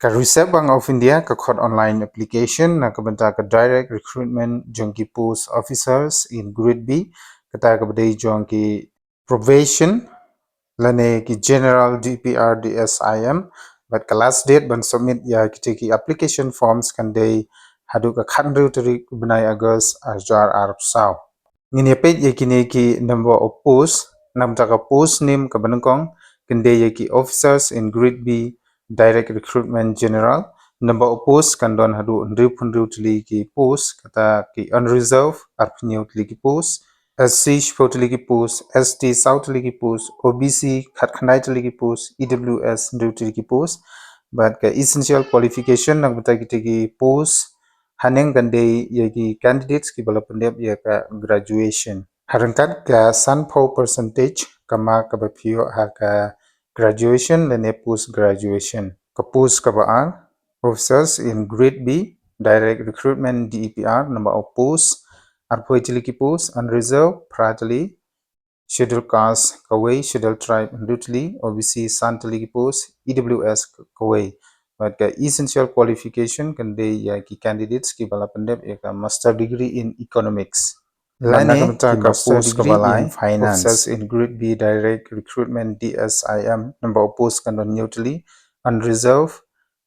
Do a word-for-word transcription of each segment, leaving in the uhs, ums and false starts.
Ka Reserve Bank of India ka khot online application na ka bynta ka direct recruitment jong ki post officers in grade B, kata ka ba dei jong ki probation lane ki general D P R D S I M, bad ka last date ban submit ïa kita ki application forms kan dei haduh ka khatynriew tarik bnai August ar hajar arphew saw. Ngin ïa peit ïa kine ki number of post, na ka bynta ka post name ka ba nyngkong kan dei ïa ki officers in grade B, direct recruitment general. Number of post kan don haduh hynriewphew hynriew tylli ki post, kata ki unreserved arphew hynñiew tylli ki post, S C shiphew tylli ki post, S T saw tylli ki post, O B C khatkhyndai tylli ki post, E W S hynriew tylli ki post. Bad ka essential qualification na ka bynta kita ki post haneng kan dei ïa ki candidates ki ba la pyndep ïa ka graduation. Ha ryngkat ka sanphew percentage ka mark ka ba phi ïoh ha ka graduation lane post graduation. Ka post ka ba ar, officers in grade B, direct recruitment D E P R, number of post arphew tylli ki post, unreserved phra tylli, schedule caste kawei, schedule tribe hynriew tylli, O B C san tylli ki post, E W S kawei. Bad ka essential qualification kan dei ïa ki candidates ki ba la pyndep ïa ka master degree in economics. Lane ka post ka ba lai, finance, officers in grade B, direct recruitment D S I M, number of post kan don hynñiew tylli, unreserved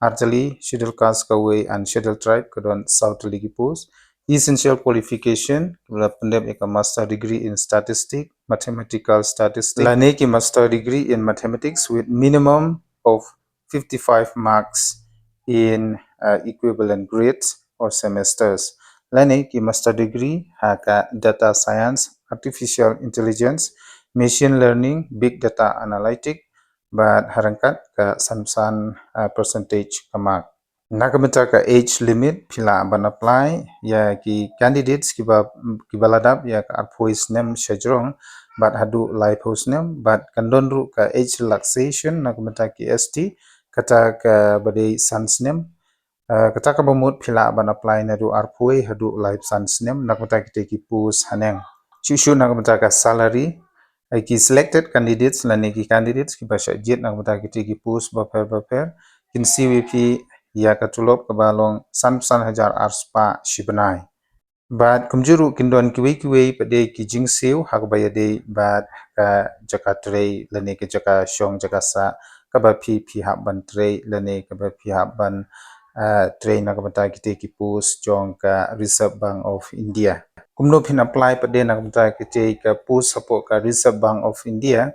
ar tylli, schedule caste kawei and schedule tribe ka don saw tylli ki post. Essential qualification ki ba la pyndep ïa ka master degree in statistic, mathematical statistic lane ki master degree in mathematics with minimum of fifty-five marks in uh, equivalent grades or semesters. Lane ki master degree ha ka data science, artificial intelligence, machine learning, big data analytic, bad ha ryngkat ka sanphew san uh, percentage ka mark. Na ka bynta ka age limit phi lah ban apply ïa ki candidates ki ba ki ba la dap ïa ka arphew snem shajrong bad haduh laiphew snem, bad kan don ruh ka age relaxation na ka bynta ki S T, kata ka ba dei san snem. Uh, kata ka ba mut phi lah ban apply naduh arphew haduh laiphew san snem na ka bynta kita ki post haneng. Shuh shuh na ka bynta ka salary, ïa ki selected candidates lane ki candidates ki ba shah jied na ka bynta kita ki post bapher bapher kin siew ïa phi ïa ka tulop ka ba long sanphew san hajar ar spah shi bnai. Bad kumjuh ruh kin don kiwei kiwei pat de ki jingsiew ha ka ba ïadei bad ka jaka trei lane ka jaka shong jaka sah ka ba phi phi hap ban trei lane ka ba phi hap ban uh, trei na ka bynta kita ki post jong ka Reserve Bank of India. Kumno phin apply pat de na ka bynta kita ka post hapoh ka Reserve Bank of India?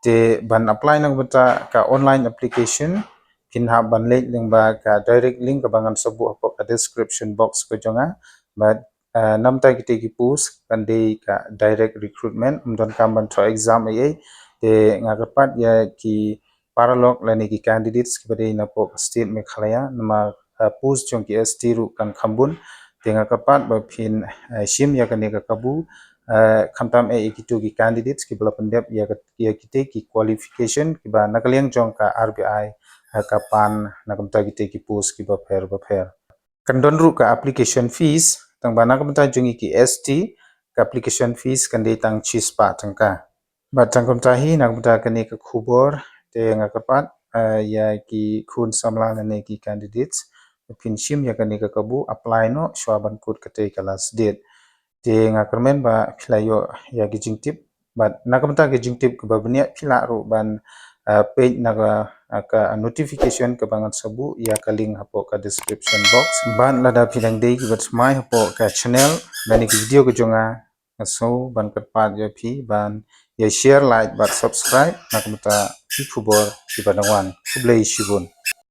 Te ban apply na ka bynta ka online application phin hap ban leit lyngba ka direct link ka ba ngan sa buh hapoh ka description box ka jong nga. Bad uh, na ka bynta kita ki post kan dei ka direct recruitment, ym don kam ban thoh exam ei ei. Te nga kyrpad ïa ki paralok lane ki candidates ki ba dei napoh ka state Meghalaya, namar uh, post jong ki S T ruh kan kham bun. Te nga kyrpad ba phin uh, shim ïa kane ka kabu uh, khamtam eh ïa kito ki candidates ki ba la pyndep ïa kita ki qualification ki ba na ka liang jong ka R B I uh, ka pan na ka bynta kita ki post ki bapher bapher. Kan don ruh ka application fees, tang ba na ka bynta jong ki S T ka application fees kan dei tang shi spah tyngka. Bad tang kumta hi na ka bynta kane ka khubor te nga kyrpad uh, ïa ki khun samla lane ki candidates phin shim ïa kane ka kabu, apply noh shuwa ban kut kata ka last date. Te nga kyrmen ba phi la ïoh ïa ki jingtip. Bad na ka bynta ka jingtip ka ba bniah phi lah ruh ban uh, peit na ka, uh, ka notification ka ba ngan sa buh ïa ka link hapoh ka description box. Bad lada phi dang dei ki ba thymmai hapoh ka channel lane ki video ka jong nga, nga sngew ban kyrpad ïa phi ban ïa share, like bad subscribe na ka bynta ki khubor ki ba dang wan. Khublei shibun.